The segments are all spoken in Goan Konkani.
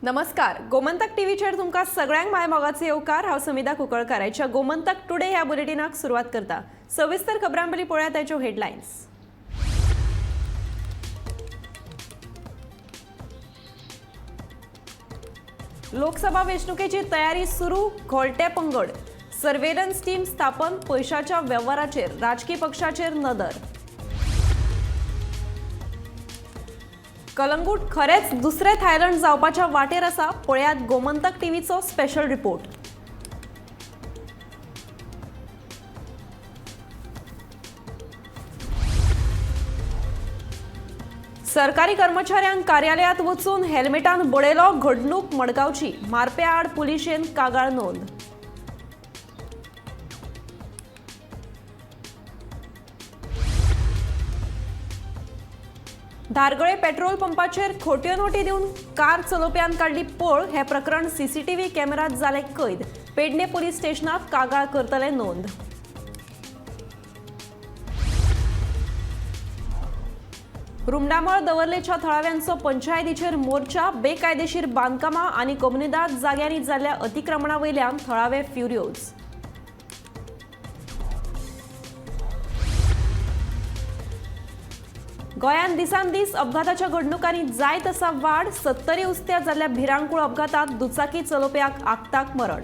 नमस्कार, गोमंतक टीव्हीचेर तुमकां सगळ्यांक माय मोगाचो येवकार. हांव समिधा कुंकळकार. आयच्या गोमंतक टुडे ह्या बुलेटिनाक सुरवात करता. सविस्तर खबरां पयलीं पळोवया ताच्यो हेडलायन्स. लोकसभा वेंचणुकेची तयारी सुरू. घोळटे पंगड, सर्वेलन्स टीम स्थापन. पयशाच्या वेव्हाराचेर राजकी पक्षाचेर नदर. कलंगूट खरेंच दुसरें थायलंड जावपाच्या वाटेर आसा? पळयात गोमंतक टीव्हीचो स्पेशल रिपोर्ट. सरकारी कर्मचाऱ्यांक कार्यालयात वचून हेल्मेटान बडयलो. घडणूक मडगांवची. मारप्या आड पुलिशेन कागाळ नोंद. धारगळे पेट्रोल पंपाचेर खोट्यो नोटी दिवन कार चलोवप्यान काडली पळ. हें प्रकरण सीसीटीव्ही कॅमेरात जालें कैद. पेडणे पोलीस स्टेशनात कागाळ करतले नोंद. रुमडामळ दवर्लेच्या थळाव्यांचो पंचायतीचेर मोर्चा. बेकायदेशीर बांदकामां आनी कोमुनिदाद जाग्यांनी जाल्ल्या अतिक्रमणा वयल्यान थळावे फ्युरियोज. गोंयांत दिसान दीस अपघाताच्या घडणुकांनी जायत आसा वाड. सत्तरी उस्त्या जाल्ल्या भिरांकूळ अपघातात दुचाकी चलोवप्याक आक्ताक मरण.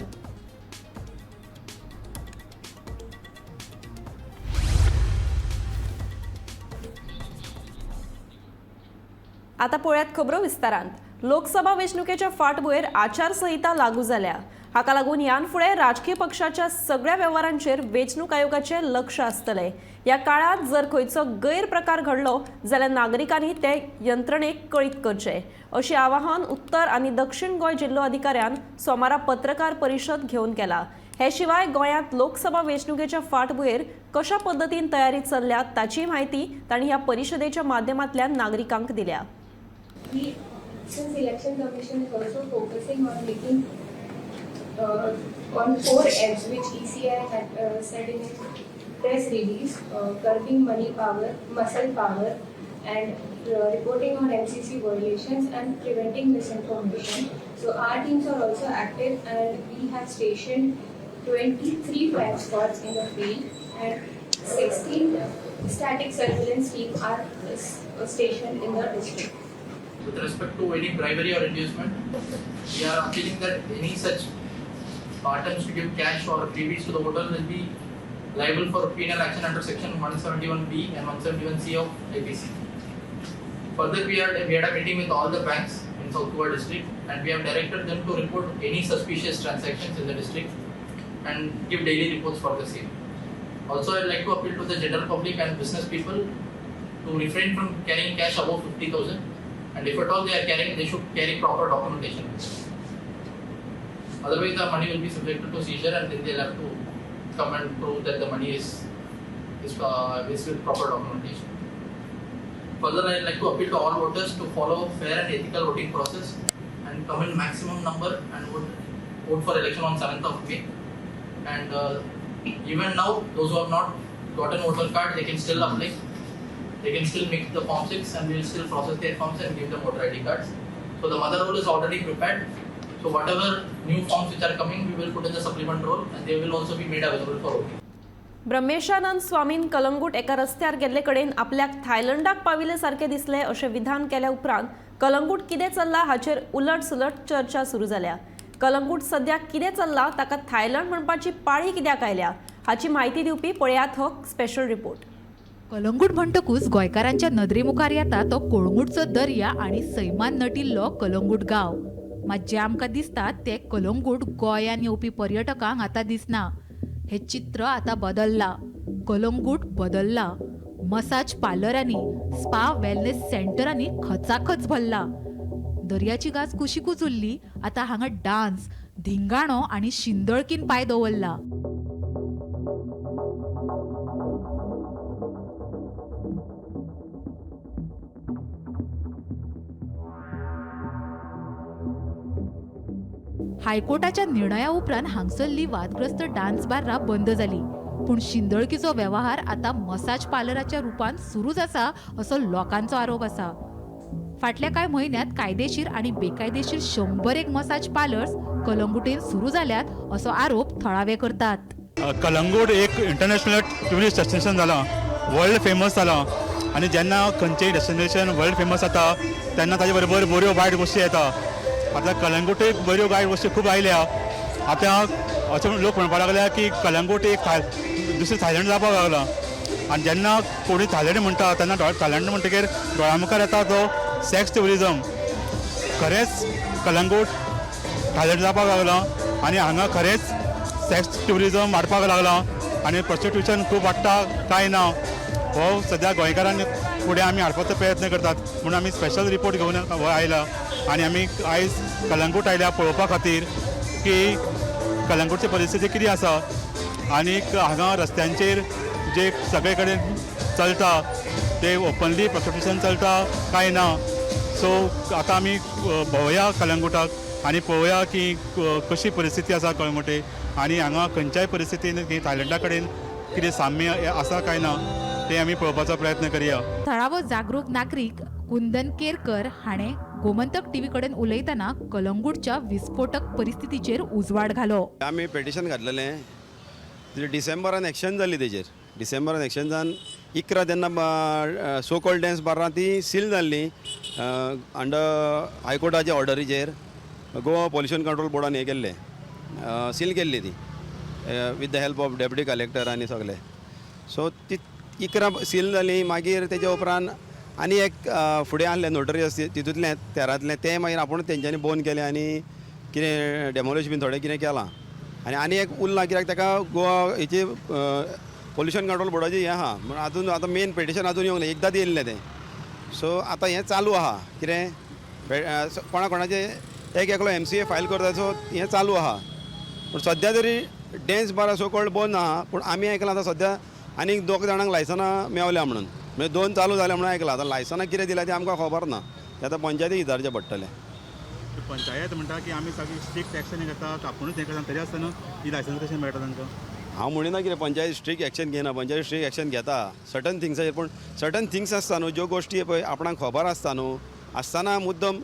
आता पळयात खबरो विस्तारांत. लोकसभा वेंचणुकेच्या फाटभुंयेर आचारसंहिता लागू जाल्या. हाका लागून ह्यान फुडें राजकीय पक्षाच्या सगळ्या वेव्हारांचेर वेंचणूक आयोगाचें लक्ष आसतलें. ह्या काळांत जर खंयचो गैरप्रकार घडलो जाल्यार नागरिकांनी ते यंत्रणेक कळीत करचें, अशें आवाहन उत्तर आनी दक्षिण गोंय जिल्लो अधिकाऱ्यान सोमारा पत्रकार परिशद घेवन केला. हे शिवाय गोंयांत लोकसभा वेंचणुकेच्या फाटभुंयेर कशा पद्दतीन तयारी चल्ल्या ताची म्हायती तांणी ह्या परिशदेच्या माध्यमांतल्यान नागरिकांक दिल्या. Since Election Commission is also focusing on making on four F's, which ECI had said in its press release, curbing money power, muscle power, and reporting on MCC violations and preventing misinformation. So our teams are also active, and we have stationed 23 flying squads in the field and 16 static surveillance team are stationed in the district. With respect to any bribery or inducement, we are appealing that any such attempts to give cash or freebies to the voters will be liable for penal action under section 171B and 171C of IPC. Further, we had a meeting with all the banks in South Goa district, and we have directed them to report any suspicious transactions in the district and give daily reports for the same. Also, I would like to appeal to the general public and business people to refrain from carrying cash above 50,000, and if at all they are carrying, they should carry proper documentation. Otherwise, the money will be subjected to seizure, and then they'll have to come and prove that the money is with proper documentation. Further, I would like to appeal to all voters to follow fair and ethical voting process and come in maximum number and vote for election on 7th of May. And even now, those who have not gotten voter card, they can still apply. They can still make the form 6, and we will still process their forms and give them voter ID cards. So the mother roll is already prepared. So whatever new forms which are coming, we will put in the supplement roll, and they will also be made available for voting. Brahmeshanand स्वामीन Calangute एका रस्त्यार गेल्ले कडेन आपल्याक थायलंडाक पाविल्ले सारकें दिसलें अशें विधान केल्या उपरांत कलंगूट कितें चल्लां हाचेर उलट सुलट चर्चा सुरू जाल्या. कलंगूट सद्या कितें चल्लां, ताका थायलंड म्हणपाची पाळी कित्याक आयल्या हाची म्हायती दिवपी पळयात हो स्पेशल रिपोर्ट. कलंगूट म्हणटकूच गोंयकारांच्या नदरे मुखार येता तो कोळंगूटचो दर्या आनी सैमान नटिल्लो कलंगूट गांव. मात जें आमकां दिसता तें कलंगूट गोंयान येवपी पर्यटकांक आतां दिसना. हें चित्र आतां बदल्लां. कलंगूट बदल्लां. मसाज पार्लरांनी, स्पा वेलनेस सेंटरांनी खचाखच भरला. दर्याची गाज कुशिकूच उरली, आतां हांगा डान्स, धिंगाणो आनी शिंदळकीन पांय दवरला. हायकोर्टाच्या निर्णया उपरांत हांगसरली वादग्रस्त डान्स बार्रां बंद जाली, पूण शिंदळकीचो वेव्हार आतां मसाज पार्लराच्या रुपान सुरूच आसा असो लोकांचो आरोप आसा. फाटल्या कांय म्हयन्यांत कायदेशीर आनी बेकायदेशीर 100 मसाज पार्लर्स कलंगुटेन सुरू जाल्यात असो आरोप थळावे करतात. कलंगूट एक इंटरनॅशनल ट्युरिस्ट डेस्टिनेशन जालां, वर्ल्ड फेमस जालां. आनी जेन्ना खंयचेय डेस्टिनेशन वर्ल्ड फेमस जाता तेन्ना ताजे बरोबर बऱ्यो वायट गोश्टी येता. आतां कलंगूटेक बऱ्यो वायट गोश्टी खूब आयल्या. आतां अशें लोक म्हणपाक लागल्या की कलंगूट एक दुसरें थायलंड जावपाक लागलां. आनी जेन्ना कोणी थायलंड म्हणटा तेन्ना थायलंड म्हणटकीर दोळ्या मुखार येता तो सेक्स ट्युरिजम. खरेंच कलंगूट थायलंड जावपाक लागलां आनी हांगा खरेंच सेक्स ट्युरिजम वाडपाक लागलां आनी प्रोस्टिट्युशन खूब वाडटा काय ना हो सद्या गोंयकारांनी फुडें आमी हाडपाचो प्रयत्न करतात म्हणून आमी स्पेशल रिपोर्ट घेवन हो आयला. आनी आमी आयज कलंगूट आयल्या पळोवपा खातीर की कलंगूटची परिस्थिती कितें आसा आनी हांगा रस्त्यांचेर जे सगळे कडेन चलता ते ओपनली प्रोस्टिट्युशन चलता काय ना. सो आतां आमी भोंवया कलंगूटाक आनी पळोवया की कशी परिस्थिती आसा कळंगूटे आनी हांगा खंयच्याय परिस्थितीन थायलंडा कडेन कितें साम्य आसा काय ना तें आमी पळोवपाचो प्रयत्न करया. थळावो जागरूक नागरीक कुंदन केरकर हाणें गोमंतक टीव्ही कडेन उलयतना कलंगूटच्या विस्फोटक परिस्थितीचेर उजवाड घालो. आमी पेटिशन घातलेलें, डिसेंबरान एक्शन जाली तेजेर. डिसेंबरान एक्शन जावन 11 तेन्ना सो कॉल्ड डॅन्स बारां ती सील जाल्ली अंडर हायकोर्टाच्या ऑर्डरीचेर. गोवा पोल्युशन कंट्रोल बोर्डान हें केल्लें, सील केल्ली ती with the help of deputy collector आनी सगळे. सो ती 11 सील जाली. मागीर तेच्या उपरांत आनी एक फुडें आहलें नोटरी तितूंतलें तेरांतलें, तें मागीर आपूण तेंच्यांनी बंद केलें आनी कितें डेमोलिश बीन थोडें कितें केलां. आनी आनी एक उरलां कित्याक ताका गोवा हेची पोल्युशन कंट्रोल बोर्डाची हें आहा म्हण आजून आतां मेन पेटिशन आजून येवंक ना, एकदांच येयल्लें तें. सो आतां हें चालू आहा कितें कोणा कोणाचें एक एकलो MCA file करता. सो हें चालू आहा. पूण सद्या तरी डॅन्स बारां सो कॉल्ड बंद आहा. पूण आमी आयकलां आतां सद्या आनीक 2 जाणांक लायसनां मेवल्या म्हणून, म्हणजे 2 चालू जाल्या म्हणून आयकलां. आतां लायसनां कितें दिल्या तें आमकां खबर ना, तें आतां पंचायतीक विचारचें पडटलें. पंचायत म्हणटा की आमी सगळी स्ट्रिक्ट एक्शन घेतात, आपुणूच हें करता, तरी आसतना ही लायसन्स कशें मेळटा तांकां? हांव म्हणिना कितें पंचायत स्ट्रिक्ट एक्शन घेना, पंचायत स्ट्रिक्ट एक्शन घेता सर्टन थिंग्साचेर. पूण सर्टन थिंग्स आसता न्हू, ज्यो गोश्टी पळय आपणाक खबर आसता न्हू, आसतना मुद्दम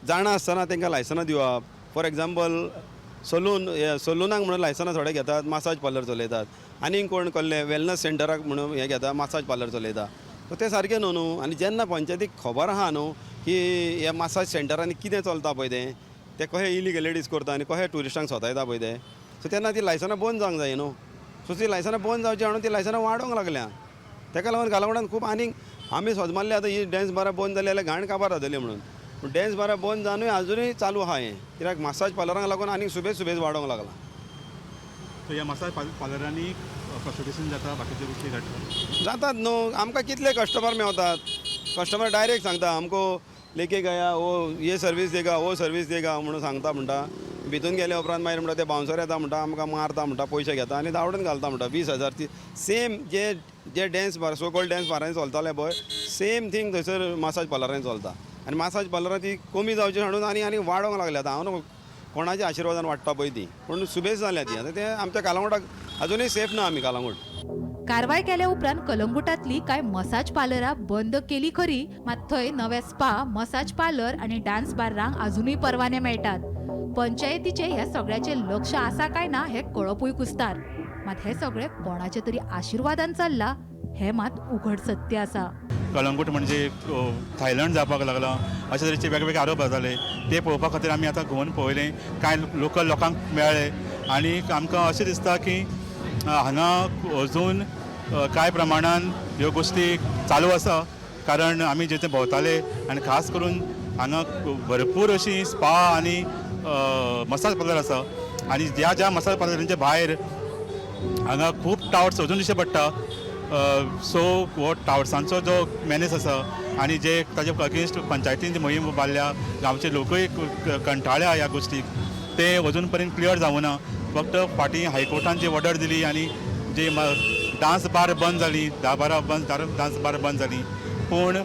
जाणा आसतना तांकां लायसनां दिवप. फॉर एग्जाम्पल सलून, सलुनाक म्हणून लायसनां थोडे घेतात, मासाज पार्लर चलयतात. आनीक कोण कसले वेलनस सेंटराक म्हणून हें घेता, मासाज पार्लर चलयता. सो तें सारकें न्हू न्हू. आनी जेन्ना पंचायतीक खबर आहा न्हू की ह्या मासाज सेंटरांनी कितें चलता पळय तें, तें कशें इलिगलिटीज करता आनी कशें ट्युरिस्टांक सतायता पळय तें. सो तेन्ना ती लायसनां बंद जावंक जाय न्हू. सो ती लायसनां बंद जावची म्हणून ती लायसनां वाडोवंक लागल्या. तेका लागून कालांगुटान खूब आनीक आमी सोद मारले आतां ही डॅन्स बारां बंद जाली जाल्यार घाण काबार जातली म्हणून. पूण डॅन्स बारां बंद जावनूय आजुनूय चालू आहा हें, कित्याक मासाज पार्लरांक लागून आनीक सुबेज सुबेज वाडोवंक लागला. सो ह्या मसाज पार्लरांनी प्रोस्टिट्युशन जाता, बाकीच्यो गोश्टी घडटा जातात न्हू. आमकां कितले कस्टमर मेवतात, कस्टमर डायरेक्ट सांगता आमको लेके गया वो ये सर्वीस देगा वो सर्वीस देगा म्हणून सांगता. म्हणटा भितून गेल्या उपरांत मागीर म्हणटा ते बाउन्सर येता म्हणटा आमकां मारता म्हणटा, पयशे घेता आनी धांवडून घालता म्हणटा 20,000. ती सेम जे जे dance bar so called dance बारांनी चलताले पळय, सेम थींग थंयसर मासाज पार्लरांनी चलता. आनी मासाज पार्लरां ती कमी जावची म्हणून आनी आनी वाडोवंक लागल्या. आतां हांव न्हू कोणाच्या आशिर्वादान वाडटा पळय ती, पूण सुबेज जाल्या ती. आतां ते आमच्या कालांगुटाक अजुनूय सेफ ना आमी कालांगूट. कारवाय केल्या उपरांत कलंगुटांतली कांय मसाज पार्लरां बंद केली खरी, मात थंय नवे स्पा, मसाज पार्लर आनी डान्स बार्रांक अजुनूय परवाने मेळटात. पंचायतीचे ह्या सगळ्याचें लक्ष आसा काय ना हें कळपूय कुस्तार. मात हें सगळें कोणाच्या तरी आशिर्वादान चल्लां हें मात उघड सत्य आसा. कलंगूट म्हणजे थायलंड जावपाक लागलां अशे तरेचे वेगवेगळे आरोप जाताले. ते पळोवपा खातीर आमी आतां घुंवून पळयलें, कांय लोकल लोकांक मेळ्ळे आनी आमकां अशें दिसता की हांगा अजून कांय प्रमाणान ह्यो गोश्टी चालू आसा. कारण आमी जे भोंवताले आनी खास करून हांगा भरपूर अशी स्पा आनी मसाज पार्लर आसा आनी ज्या ज्या मसाज पार्लरांच्या भायर हांगा खूब टावर्स अजून दिश्टी पडटा. सो हो टावर्सांचो जो मॅनेज आसा आनी जे ताजे अगेन्स्ट पंचायतीन जी मोहीम बांदल्या, गांवचे लोकूय कंटाळ्या ह्या गोश्टीक, ते अजून पर्यंत क्लियर जावना. फक्त फाटीं हायकोर्टान जी ऑर्डर दिली आनी जे डांस बार बंद जाली, 10-12 बंद डांस बार बंद जाली, पूण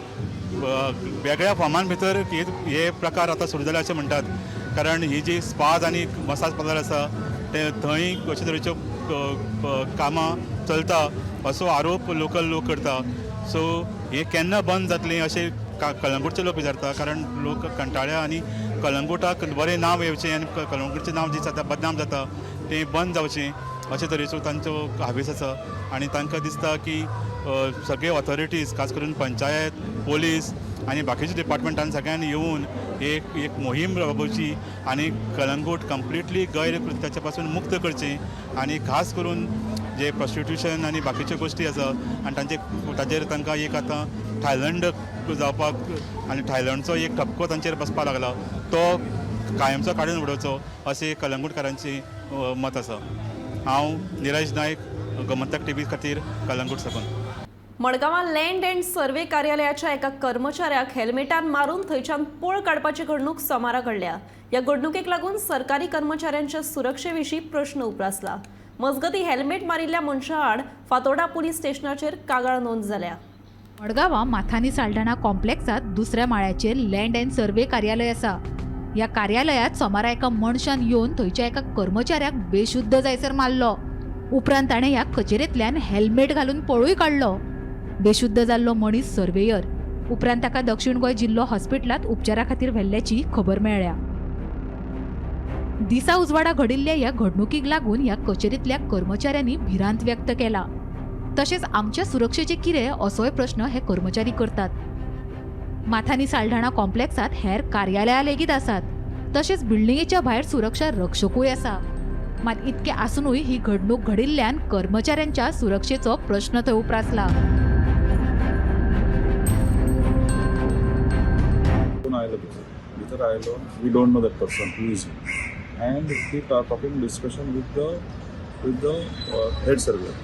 वेगळ्या फॉर्मान भितर हे प्रकार आतां सुरू जाले अशें म्हणटात. कारण ही जी स्पाज आनी मसाज पार्लर आसा ते थंय अशे तरेच्यो कामां चलता असो आरोप लोकल लोक करता. सो हे केन्ना बंद जातलें अशें कलंगूटचे लोक विचारता, कारण लोक कंटाळ्या आनी कलंगूटाक बरें नांव येवचें आनी कलंगूटचें नांव जें जाता बदनाम जाता तें बंद जावचें अशे तरेचो तांचो हावेस आसा. आनी तांकां दिसता की सगळे ऑथॉरिटीज, खास करून पंचायत, पोलीस आनी बाकीच्या डिपार्टमेंटान सगळ्यांनी येवन एक एक मोहीम राबोवची आनी कलंगूट कंप्लिटली गैरकृत्याच्या पासून मुक्त करचें आनी खास करून जे प्रोस्टिट्यूशन आनी बाकीच्यो गोश्टी आसा आनी तांचेर तांकां एक आतां थायलंड जावपाक आनी थायलंडचो एक ठपको तांचेर बसपाक लागला तो कायमचो काडून उडोवचो अशें कलंगूटकारांचें मत आसा. हांव निरज नायक, गोमंतक टीव्ही खातीर कलंगूट साकून. मडगांवां लँड अँड सर्वे कार्यालयाच्या एका कर्मचाऱ्याक हेल्मेटान मारून थंयच्यान पळ काडपाची घडणूक सोमारा घडल्या. ह्या घडणुकेक लागून सरकारी कर्मचाऱ्यांच्या सुरक्षे विशीं प्रश्न उप्रासला. मजगतीं हेल्मेट मारिल्ल्या मनशा आड फातोर्डा पुलीस स्टेशनाचेर कागाळ नोंद जाल्या. मडगांवां माथानी साल्ढाणा कॉम्प्लेक्सांत दुसऱ्या माळ्याचेर लँड अँड सर्वे कार्यालय आसा. ह्या कार्यालयांत सोमारा एका मनशान येवन थंयच्या एका कर्मचाऱ्याक बेशुद्ध जायसर मारलो. उपरांत ताणें ह्या कचेरेंतल्यान हेल्मेट घालून पळूय काडलो. बेशुद्ध जाल्लो मनीस सर्वेयर. उपरांत ताका दक्षिण गोंय जिल्लो हॉस्पिटलांत उपचारा खातीर व्हेल्ल्याची खबर मेळ्ळ्या. दिसा उजवाडा घडिल्ल्या ह्या घडणुकीक लागून ह्या कचेरेंतल्या कर्मचाऱ्यांनी भिरांत व्यक्त केला. तशेंच आमच्या सुरक्षेचे कितें असोय प्रश्न हे कर्मचारी करतात. माथानी साल्ढाणा कॉम्प्लेक्सांत हेर कार्यालयां लेगीत आसात. तशेंच बिल्डिंगेच्या भायर सुरक्षा रक्षकूय आसा. मात इतकें आसुनूय ही घडणूक घडिल्ल्यान कर्मचाऱ्यांच्या सुरक्षेचो प्रश्न थंय उप्रासला. कोण आयलो भितर आयलो, we don't know that person who is he, and he talking discussion with the head surveyor,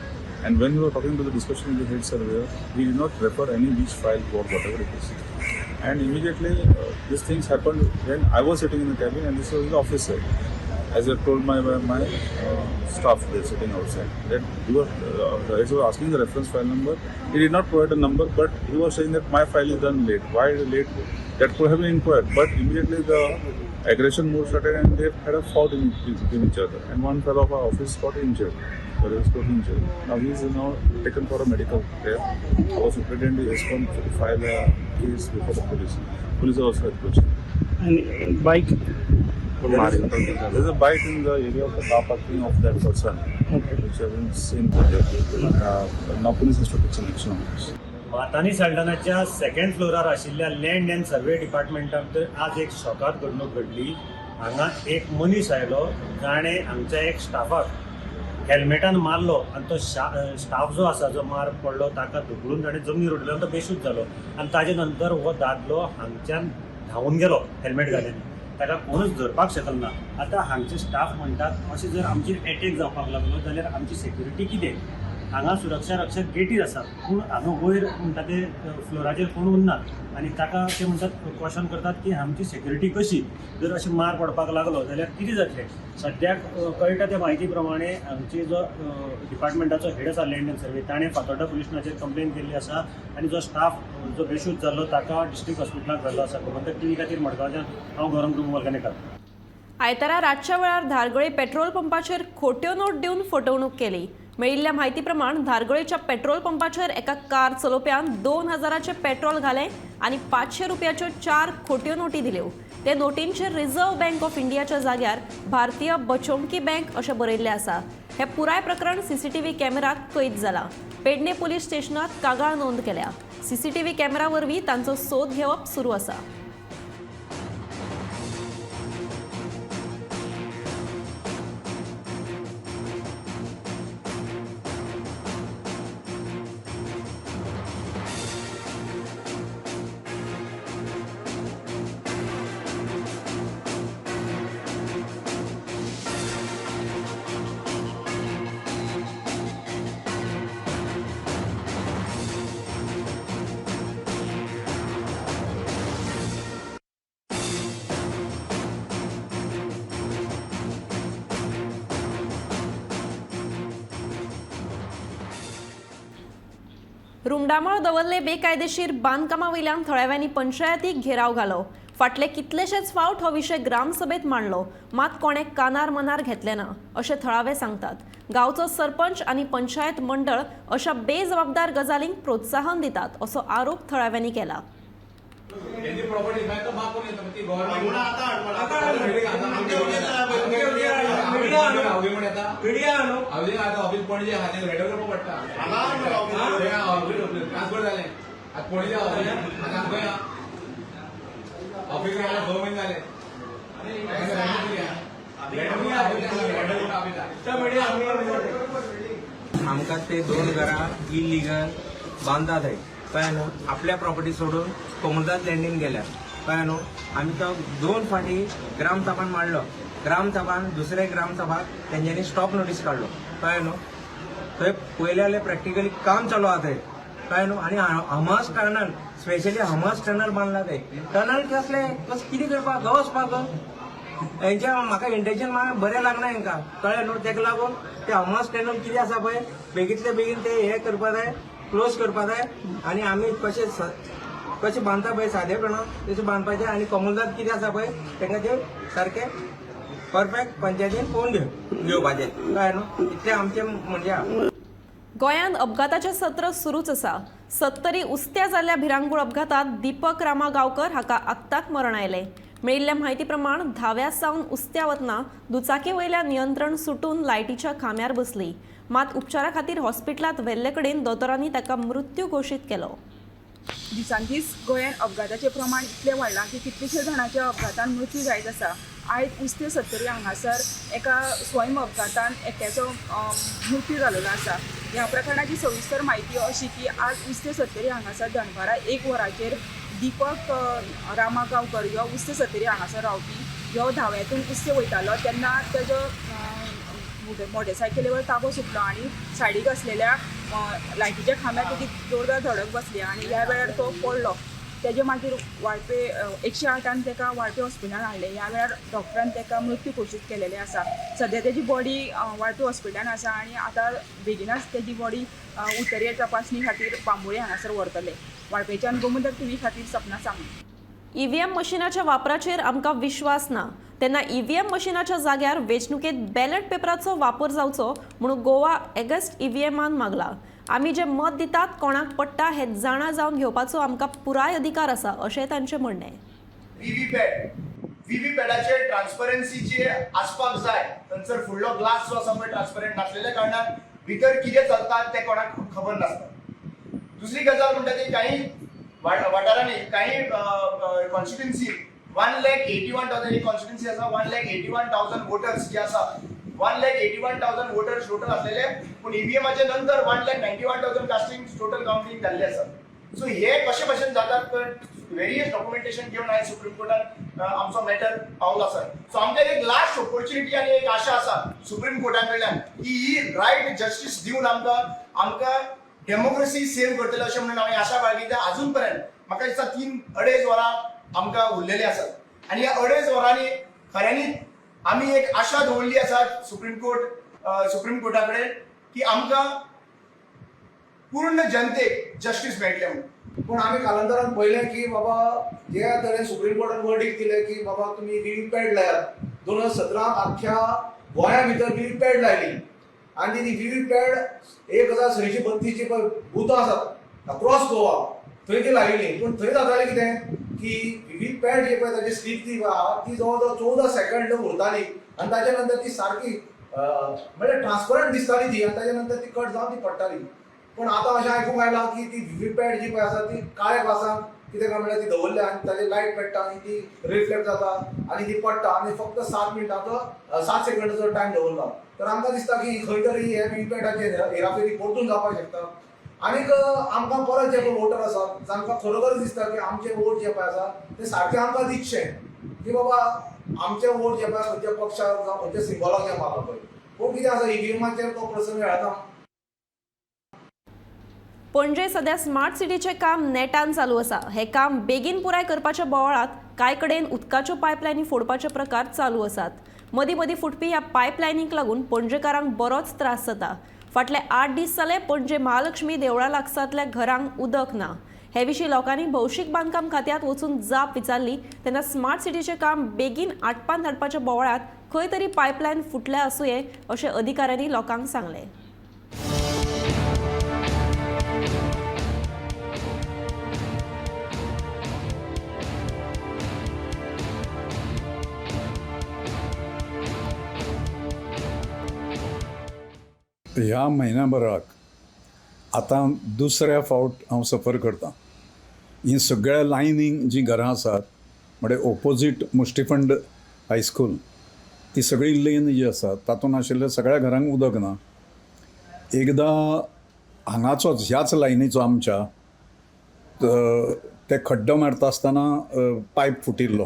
and when we were talking to the discussion with the head surveyor, he did not refer any which file or whatever it is, and immediately these things happened when I was sitting in the cabin and this was in the office side. As I told my staff there sitting outside that he was the head was asking the reference file number. He did not provide a number, but he was saying that my file is done late. Why late? That could have been inquired. But immediately the aggression mode started and they had a fought in between each other. And one fellow of our office got injured. Got injured. Now he is now taken for a medical care. Our superintendent has come to file a case before the police. Police also approached. And bike? There is a bite in the area of the car parking of that person, which I haven't seen. Now police has to take some action on this. Mathany साल्ढाणाच्या second फ्लोरार आशिल्ल्या लँड अँड सर्वे डिपार्टमेंटांत आज एक शॉकात घडणूक घडली. हांगा एक मनीस आयलो जाणें हांगच्या एक स्टाफाक हेल्मेटान मारलो आनी तो स्टाफ जो आसा जो मार पडलो ताका धुकलून ताणें जमनीर उडयलो आनी तो बेशुद्ध जालो आनी ताजे नंतर हो दादलो हांगच्यान धांवून गेलो हेल्मेट घालून. ताका कोणूच धरपाक शकना. आतां हांगचे स्टाफ म्हणटात अशें जर आमचेर एटॅक जावपाक लागलो जाल्यार आमची सेक्युरिटी कितें? हांगा सुरक्षा रक्षक गेटीर आसात पूण हांगा वयर म्हणटा ते फ्लोराचेर कोण उरना आनी ताका ते म्हणटात क्वेशन करतात की आमची सेक्युरिटी कशी? जर अशें मार पडपाक लागलो जाल्यार कितें जातलें? सद्याक कळटा त्या म्हायती प्रमाणे आमची जो डिपार्टमेंटाचो हेड आसा लँड अँड सर्वे ताणें फातोर्डा पुलीस स्टेशनाचेर कंप्लेन केल्ली आसा आनी जो स्टाफ जो बेशुद्ध जाल्लो ताका डिस्ट्रिक्ट हॉस्पिटलांत व्हेल्लो आसा. गोमंतक टीव्ही खातीर मडगांवच्यान हांव गौरंग प्रभू वालकानेकर. आयतारा रातच्या वेळार धारगळे पेट्रोल पंपाचेर खोट्यो नोट दिवन फटवणूक केली. मेळिल्ल्या म्हायती प्रमाण धारगळेच्या पेट्रोल पंपाचेर एका कार चलोवप्यान 2000 पेट्रोल घालें आनी 500 रुपयाच्यो 4 खोट्यो नोटी दिल्यो. ते नोटींचेर रिझर्व्ह बँक ऑफ इंडियाच्या जाग्यार भारतीय बचोंकी बँक अशें बरयल्लें आसा. हें पुराय प्रकरण सीसीटीव्ही कॅमेरात कैद जालां. पेडणे पुलीस स्टेशनांत कागाळ नोंद केल्या. सीसीटीव्ही कॅमेरा वरवीं तांचो सोद घेवप सुरू आसा. रुमडामळ दवरले बेकायदेशीर बांदकामा वयल्यान थळाव्यांनी पंचायतीक घेराव घालो. फाटले कितलेशेच फावट हो विशय ग्रामसभेत मांडलो, मात कोणें कानार मनार घेतलें ना अशें थळावे सांगतात. गांवचो सरपंच आनी पंचायत मंडळ अशा बेजबाबदार गजालींक प्रोत्साहन दितात असो आरोप थळाव्यांनी केला. हेजी प्रॉपर्टी मागीर तो मागून येता ती गव्हर्नमेंट हावजिंग म्हण येता हावजिंग आतां ऑफिस पणजे आहा तें रेडो करपाक पडटा. ट्रान्सफर जालें आतां पणजे हावजिंग आतां खंय ऑफिस आयला 2 म्हयने जाले. आमकां ते 2 घरां इलिगल बांदतात थंय कळ्ळें न्हू. आपल्या प्रॉपर्टी सोडून कोमुनिदाद लँडीन गेल्या कळ्ळें न्हू. आमी तो 2 फाटी ग्रामसभान मांडलो. ग्रामसभान दुसरे ग्रामसभाक तेंच्यांनी स्टॉप नोटीस काडलो कळ्ळें न्हू. थंय पयलें जाल्यार प्रॅक्टिकली काम चालू आहा थंय कळ्ळें न्हू. आनी हमस टनल स्पेशली हमस टनल बांदला थंय. टनल कसले कस कितें करपाक गो वचपाक हेंच्या म्हाका इंटेन्शन बरें लागना हेंकां कळ्ळें न्हू. तेका लागून ते हमस टनल कितें आसा पळय बेगींतले बेगीन ते हे करपा जाय, क्लोज करपा जाय. आनी आमी कशें कशें बांदता पळय सादेपणान तशें बांदपाचें. आनी कोमुनिदाद कितें आसा पळय तांकां ते सारकें परफेक्ट पंचायतीन पळोवन घेवपाचें कळ्ळें न्हू. इतलें आमचें म्हणजे. गोंयांत अपघाताचें सत्र सुरूच आसा. सत्तरी उस्त्या जाल्ल्या भिरांकूळ अपघातात दीपक रामा गांवकर हाका आक्ताक मरण आयलें. मेळिल्ल्या म्हायती प्रमाण धाव्या सावन उस्त्या वतना दुचाकी वयल्या नियंत्रण सुटून लायटीच्या खांब्यार बसली. मात उपचारा खातीर हॉस्पिटलांत व्हेल्ले कडेन दोतोरांनी ताका मृत्यू घोशीत केलो. दिसान दीस गोंयांत अपघाताचें प्रमाण इतलें वाडलां की कितलेशे जाणांच्या अपघातान मृत्यू जायत आसा. आयज उस्ते सत्तरी हांगासर एका स्वयं अपघातान एकट्याचो मृत्यू जाल्लो आसा. ह्या प्रकरणाची सविस्तर म्हायती अशी की आज उस्ते सत्तरी हांगासर दनपारां 1 वरांचेर दीपक रामा गांवकर ह्यो उस्ते सत्तरी हांगासर रावपी ह्यो धाव्यांतून उस्ते वयतालो तेन्ना तेजो मोटरसायकलीवर ताबो सुटलो आनी सायडीक आसलेल्या लायटीच्या खांब्यार तेजी जोरदार धडक बसली आनी ह्या वेळार तो पडलो. तेजे मागीर वाळपे 108 ताका वाळपे हॉस्पिटलान हाडलें. ह्या वेळार डॉक्टरान ताका मृत्यू घोशीत केलेलें आसा. सद्या तेजी बॉडी वाळपे हॉस्पिटलान आसा आनी आतां बेगिनाच तेजी बॉडी उत्तरीय तपासणी खातीर बांबोळे हांगासर व्हरतले. वाळपेच्यान गोमंतक टीव्ही खातीर सपना सामंत. ईव्हीएम मशिनाच्या वापराचेर आमकां विश्वास ना तेन्ना ईव्हीएम मशिनाच्या जाग्यार वेंचणुकेंत बॅलट पेपराचो वापर जावचो म्हणून गोवा एगस्ट ईव्हीएमान मागला. आमी जे मत दितात कोणाक पडटा हें जाणा जावन घेवपाचो आमकां पुराय अधिकार आसा अशें तांचें म्हणणें. व्हीव्हीपॅडाचेर ट्रान्सपरन्सीचे आसपाक जाय. थंयसर फुडलो ग्लास जो आसा पळय ट्रान्सपरंट नासलेल्या कारणान भितर कितें चलता तें कोणाक खबर नासता. दुसरी गजाल म्हणटा ती काही वाठारांनी काही कॉन्स्टिट्युन्सी 1,81,000 ही कॉन्स्टिट्युन्सी आसा. 1,81,000 वोटर्स जे आसा 1,81,000 वोटर्स टोटल आसलेले, पूण ईव्हीएमाच्या नंतर 1,91,000 कास्टिंग टोटल काउंटींग जाल्ले आसा. सो हे कशे भशेन जातात तर वेरियस डॉक्युमेंटेशन घेवन आयज सुप्रीम कोर्टान आमचो मॅटर पावलो आसा. सो आमकां एक लास्ट ऑपॉर्च्युनिटी आनी एक आशा आसा सुप्रीम कोर्टा कडल्यान की ही रायट जस्टीस दिवन आमकां आमकां डेमोक्रेसी सेव्ह करतले अशें म्हणून हांवें आशा बाळगिता. अजून पर्यंत म्हाका दिसता 3-2.5 वरां आमकां उरलेली आसात आनी ह्या 2.5 वरांनी खऱ्यांनी आमी एक आशा दवरली आसा सुप्रीम कोर्टा कडेन की आमकां पूर्ण जनतेक जस्टीस मेळटलें म्हणून. पूण आमी कालांतरान पळयलें की बाबा जे तरेन सुप्रीम कोर्टान वर्डीक दिलें की बाबा तुमी व्हीव्हीपॅड लायात. 2017 आख्ख्या गोंया भितर व्हीव्हीपॅड लायली आनी ती व्हीव्हीपॅड 1632 जी पळय बुथां आसात अक्रॉस गोवा थंय ती लायिल्ली. पूण थंय जातालें कितें की व्हीव्हीपॅड जी पळय ताची स्लीप ती आहा ती जवळ जवळ 14 सेकंड उरताली आनी ताच्या नंतर ती सारकी म्हणजे ट्रान्सपरंट दिसताली ती आनी ताच्या नंतर ती कट जावन ती पडटाली. पूण आतां अशें आयकूंक आयलां की ती व्हीव्हीपॅड जी पळय आसा ती काळ्या ग्लासान कितें काय म्हणल्यार ती दवरल्या आनी ताजेर लायट पेट्टा आनी ती रिफ्लेक्ट जाता आनी ती पडटा आनी फक्त 7 मिनटांचो 7 सेकंडाचो टायम दवरला. तर आमकां दिसता की खंय तरी हे व्हीव्हीपॅडाचेर हेराफेरी परतून जावपाक शकता. आनीक आमकां परत जे पळय वोटर आसा जांकां खरोखर दिसता की आमचे वोट जे पळय आसा ते सारके आमकां दिसचे की बाबा आमचे वोट जे पळय खंयच्या पक्षाक जावं खंयच्या सिंबॉलाक जे मारला पळय. पूण कितें आसा ईव्हीएमाचेर तो प्रसंग मेळना. पणजे सध्या स्मार्ट सिटीचें काम नेटान चालू आसा. हें काम बेगीन पुराय करपाच्या बोवाळांत कांय कडेन उदकाच्यो पायपलायनी फोडपाचे प्रकार चालू आसात. मदीं मदीं फुटपी ह्या पायपलायनीक लागून पणजेकारांक बरोच त्रास जाता. फाटले 8 दीस जाले पणजे महालक्ष्मी देवळा लागसारल्या घरांक उदक ना. हे विशीं लोकांनी भौशीक बांदकाम खात्यांत वचून जाप विचारली तेन्ना स्मार्ट सिटीचें काम बेगीन आटपान धाडपाच्या बोवाळांत खंय तरी पायपलायन फुटल्या आसुये अशें अधिकाऱ्यांनी लोकांक सांगलें. ह्या म्हयन्या भराक आतां दुसऱ्या फावट हांव सफर करतां. ही सगळ्या लायनींक जीं घरां आसात, म्हणजे ओपोजीट मुष्टिफंड हायस्कूल, ती सगळी लेन जी आसा तातूंत आशिल्ल्या सगळ्या घरांक उदक ना. एकदां हांगाचोच ह्याच लायनीचो आमच्या ते खड्डो मारता आसतना पायप फुटिल्लो,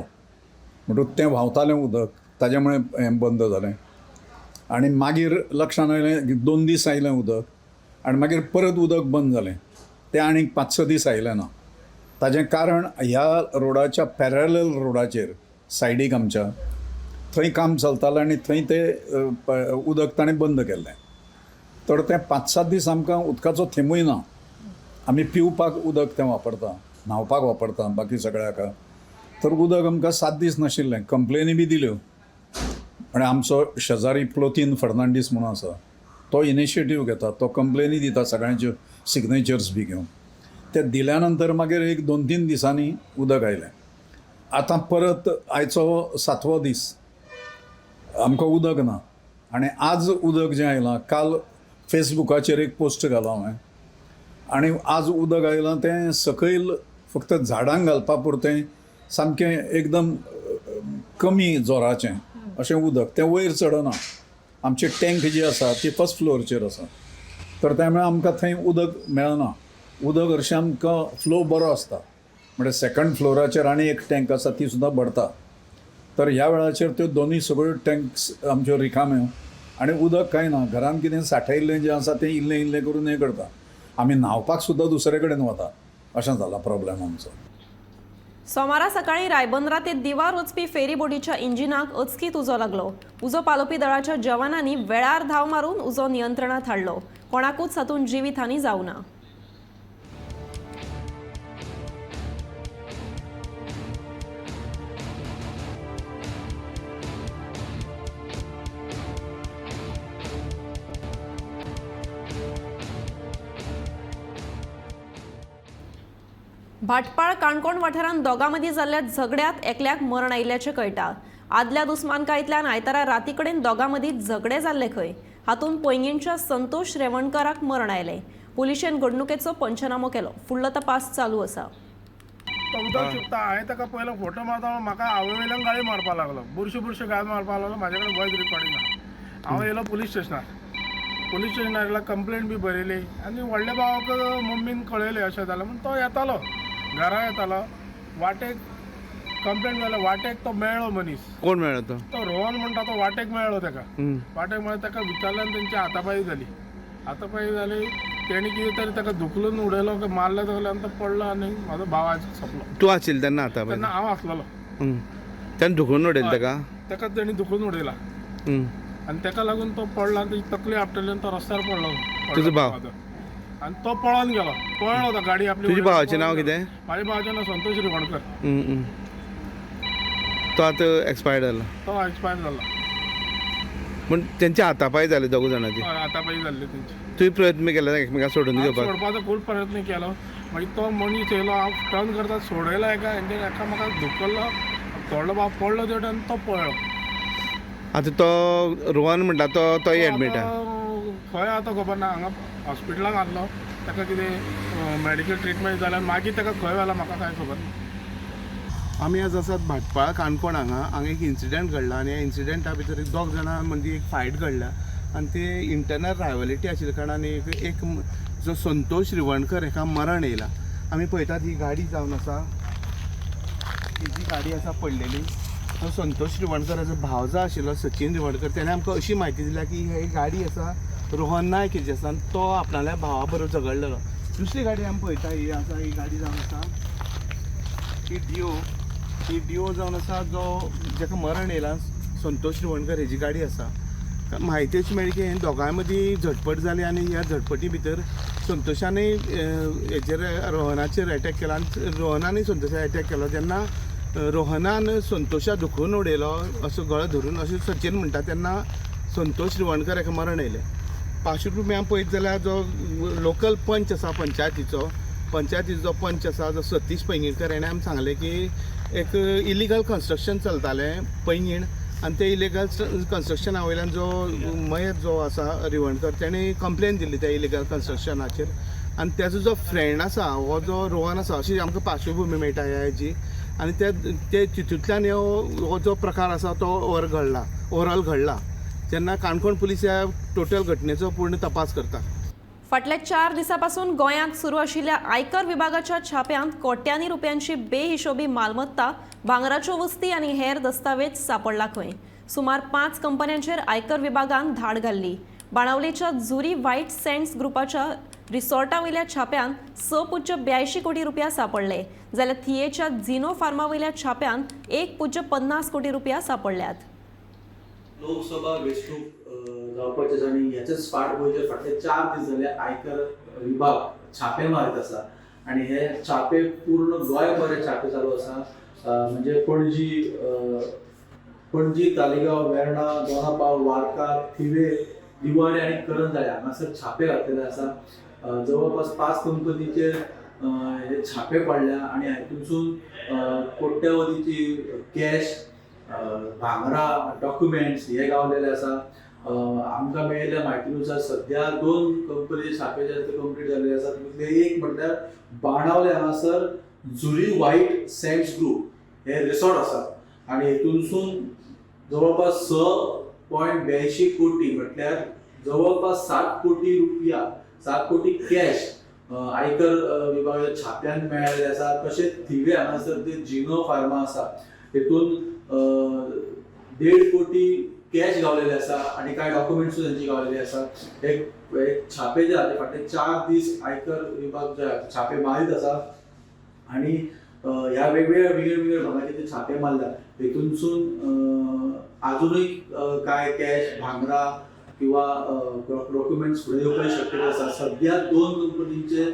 म्हणटकूच तें व्हांवतालें उदक, ताज्या मुळे हें बंद जालें. आनी मागीर लक्षान आयलें, 2 दीस आयलें उदक आनी मागीर परत उदक बंद जालें. तें आनीक 5-6 दीस आयलें ना. ताजें कारण ह्या रोडाच्या पॅरलल रोडाचेर सायडीक आमच्या थंय काम चलतालें आनी थंय ते उदक ताणें बंद केल्लें. तर तें 5-7 दीस आमकां उदकाचो थेंबूय ना. आमी पिवपाक उदक तें वापरता, न्हांवपाक वापरता, बाकी सगळ्या हाका. तर उदक आमकां 7 दीस नाशिल्लें. कंप्लेनी बी दिल्यो आनी आमचो शेजारी प्लोतीन फर्नांडीस म्हणून आसा, तो इनिशिएटीव घेता, तो कंप्लेनी दिता सगळ्यांच्यो सिग्नेचर्स बी घेवन. ते दिल्या नंतर मागीर एक 2-3 दिसांनी उदक आयलें. आतां परत आयचो सातवो दीस आमकां उदक ना. आनी आज उदक जें आयलां, काल फेसबुकाचेर एक पोस्ट घालो हांवें, आनी आज उदक आयलां तें सकयल फक्त झाडांक घालपा पुरतें, सामकें एकदम कमी जोराचें अशें उदक. तें वयर चडना. आमची टँक जी आसा ती फर्स्ट फ्लोरचेर आसा, तर त्या मुळे आमकां थंय उदक मेळना. उदक हरशीं आमकां फ्लो बरो आसता, म्हणजे सेकंड फ्लोराचेर आनी एक टँक आसा, ती सुद्दां भरता. तर ह्या वेळाचेर त्यो दोनूय सगळ्यो टँक्स आमच्यो रिकाम्यो आनी उदक कांय ना. घरान कितें सांठयल्लें जें आसा तें इल्लें इल्लें करून हें करता. आमी न्हांवपाक सुद्दां दुसरे कडेन वता, अशें जाला प्रॉब्लेम आमचो. सोमारा सकाळी रायबंदरा ते दिवार वचपी फेरीबोटीच्या इंजिनाक अचकीत उजो लागलो. उजो पालोवपी दळाच्या जवानांनी वेळार धांव मारून उजो नियंत्रणात हाडलो. कोणाकूच हातूंत जिवीतहानी जावना. भाटपाळ काणकोण वाठारांत दोगां मदीं जाल्ल्या झगड्यांत एकल्याक मरण आयिल्ल्याचें कळटा. आदल्या दुस्मानकायेंतल्यान आयतारा राती कडेन दोगां मदीं झगडें जाल्लें खंय. हातूंत पैंगीणच्या संतोष रेवणकराक मरण आयलें. पुलिशेन घडणुकेचो पंचनामो केलो. फुडलो तपास चालू आसा. तो उदक शिंपता. हांवें ताका पयलो फोटो मारता, म्हाका आवय वयल्यान गाळी मारपाक लागलो, बुरश्यो बुरश्यो गाळी मारपाक लागलो. म्हाजे कडेन वॉयस रिकॉर्डिंग आहा. हांव येयलो पुलीस स्टेशनार. पुलीस स्टेशनार येयलो, कंप्लेन बी बरयली आनी व्हडल्या भावाक मम्मीन कळयलें अशें जालें म्हूण. तो येतालो, घरा येतालो, वाटेक कंप्लेन जालें. वाटेक तो मेळ्ळो मनीस. कोण मेळ्ळो तो? तो रोहन म्हणटा तो वाटेक मेळ्ळो ताका. वाटेक मेळ्ळो, ताका विचारलें आनी तेंची हातापाई जाली. हातापाई जाली, तेणी कितें तरी ताका धुकलून उडयलो काय मारलो ताका आनी तो पडलो आनी म्हाजो भाव आज सोंपलो. तूं आशिल्लो तेन्ना हाता? तेन्ना हांव आसलेलो. तेन्ना धुकलून उडयलें ताका? ताका तेणी धुकलून उडयला आनी ताका लागून तो पडला आनी तेजी तकली आपटली आनी तो रस्त्यार पडलो. तुजो भाव? आनी तो पळोन गेलो, पळ्ळो तो गाडी आपली. तुज्या भावाचें नांव कितें? म्हाज्या भावाचें नांव संतोष रिवणकर. तो आतां एक्सपायर्ड जाला? तो एक्सपायर जालो. पूण तेंचे हातापाय जाले दोग जाणांचे? हय, हातापाई जाल्ले तेंचे. तुवें प्रयत्न केला एकमेकांक सोडून घेवपाक? सोडपाचो खूब प्रयत्न केलो. मागीर तो मनीस येयलो, हांव टर्न करता सोडयलो एका हेंचेर, एकामेकाक धुकल्लो. व्हडलो भाव पडलो तेवटेन आनी तो पळ्ळो. आतां तो रोहन म्हणटा तो तोय एडमीट आहा? खंय आतां खबर ना. हांगा हॉस्पिटलान हाडलो ताका, कितें मेडिकल ट्रिटमेंट जाल्यार मागीर ताका खंय व्हेला म्हाका कांय खबर ना. आमी आज आसात भाटपाळ काणकोण. हांगा हांगा एक इन्सिडंट घडला आनी ह्या इन्सिडंटा भितर एक दोग जाणां मदीं एक फायट घडल्या आनी ते इंटरनल रायवलिटी आशिल्ल्या कारणान एक एक जो संतोष रिवणकर हेका मरण येयला. आमी पळयतात, ही गाडी जावन आसा, ही जी गाडी आसा पडलेली, तो संतोष रिवणकराचो भाव जो आशिल्लो सचिन रिवणकर, तेणें आमकां अशी म्हायती दिल्या की ही गाडी आसा रोहन नायक हेजी आसा आनी तो आपणाल्या भावा बरोबर झगडलेलो. दुसरी गाडी आमी पळयता, ही आसा, ही गाडी जावन आसा ही डिओ. ही डिओ जावन आसा जो जाका मरण येयला संतोष रिवणकर हेजी गाडी आसा. म्हायती अशी मेळ्ळी की हे दोगांय मदीं झटपट जाली आनी ह्या झटपटी भितर संतोषानय हेजेर रोहनाचेर एटॅक केला आनी रोहनानय संतोषाक एटॅक केलो. जेन्ना रोहनान संतोषा धुकलून उडयलो असो गळो धरून अशें सचिन म्हणटा, तेन्ना संतोष रिवणकर हेका मरण येयलें. 500 रुपया आमी पळयत जाल्यार जो लोकल पंच आसा, पंचायतीचो पंचायतीचो जो पंच आसा जो सतीश पैंगीणकर, हेणें आमी सांगलें की एक इलिगल कन्स्ट्रक्शन चलतालें पैंगीण आनी ते इलिगल कन्स्ट्रक्शना वयल्यान जो मयत जो आसा रिवणकर, तेणी कंप्लेन दिल्ली त्या इलिगल कन्स्ट्रक्शनाचेर. आनी तेजो जो फ्रेंड आसा, हो जो रोहन आसा, अशी आमकां पार्श्वभुमी मेळटा ह्या हेजी. आनी ते ते तितूंतल्यान हो जो प्रकार आसा तो ओवरऑल घडला. तेन्ना काणकोण पुलीस ह्या टोटल घटनेचो पूर्ण तपास करता. फाटल्या 4 दिसां पासून गोंयांत सुरू आशिल्ल्या आयकर विभागाच्या छाप्यांत कोट्यांनी रुपयांची बेहिशोबी मालमत्ता, भांगराच्यो वस्ती आनी हेर दस्तावेज सापडला खंय. सुमार 5 कंपन्यांचेर आयकर विभागान धाड घाल्ली. बाणावलेच्या जुरी व्हायट सँड्स ग्रुपाच्या रिसॉर्टा वयल्या छाप्यांत 6.82 कोटी रुपया सापडले, जाल्यार थियेच्या झिनो फार्मा वयल्या छाप्यांत 1.50 कोटी रुपया सापडल्यात. लोकसभा वेंचणूक जावपाची आसा आनी ह्याच्याच फाटभुंयेचेर फाटले 4 दीस जाले आयकर विभाग छापे मारीत आसा आनी हे छापे पूर्ण गोंयभर छापे चालू आसा. म्हणजे पणजी, तालिगांव, वेर्णा, दोना पावल, वार्का, थिवे, दिवाडे आनी करंजाळे हांगासर छापे घातलेले आसा. जवळपास 5 कंपनीचेर हे छापे पडल्या आनी हातूंतसून कोट्यावधीची कॅश, भांगरा, डॉक्युमेंट्स हे गावलेले आसा. आमकां मेळिल्ल्या म्हायती नुसार सद्या 2 कंपनीचे छापे जे आसा ते कंप्लीट जाल्ले आसा. तितूंतले एक म्हटल्यार बाणावले हांगासर जुरी व्हायट सँड्स ग्रुप हे रिसॉर्ट आसा आनी हितूनसून जवळपास 6.82 कोटी म्हटल्यार जवळपास 7 कोटी रुपया, 7 कोटी कॅश आयकर विभागाच्या छाप्यान मेळिल्ले आसा. तशेंच थिवे हांगासर ते जिनो फार्मा आसा हितून 1.5 कोटी कॅश गावलेले आसा आनी कांय डॉक्युमेंट्सूय तांची गावलेली आसा. एक छापे जे जाले फाटले 4 दीस आयकर विभाग जे छापे मारीत आसा आनी ह्या वेगवेगळ्या विंगड विंगड भागाचे ते छापे मारल्या. हितूनसून आजुनूय कांय कॅश, भांगरा किंवा डॉक्युमेंट्स फुडें येवपाची शक्यता आसा. सद्या 2 कंपनींचे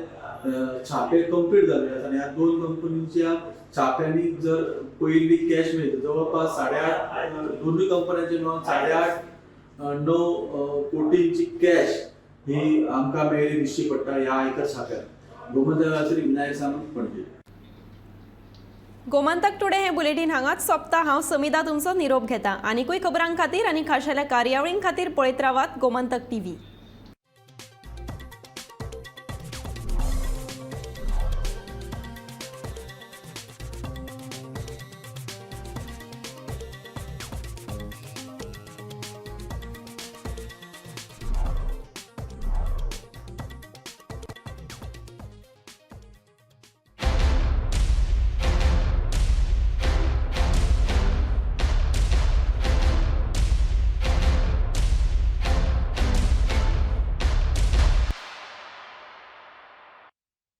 छापे कंप्लीट जाल्ले आसा आनी ह्या 2 कंपनींच्या छाप्यांनी जर पयली कॅश मेळटा जवळपास 8.5, दोनूय कंपन्यांचे मेळून 8.5-9 कोटींची कॅश ही आमकां मेळ्ळी दिश्टी पडटा ह्या आयकर छाप्यात. गोमंतकाचेर विनायक सामंत, पणजी. गोमंतक टुडे हे बुलेटीन हांगाच सोंपता. हांव समिता तुमचो निरोप घेता. आनिकूय खबरां खातीर आनी खाशेल्या कार्यावळीं खातीर पळयत रावात गोमंतक टीव्ही.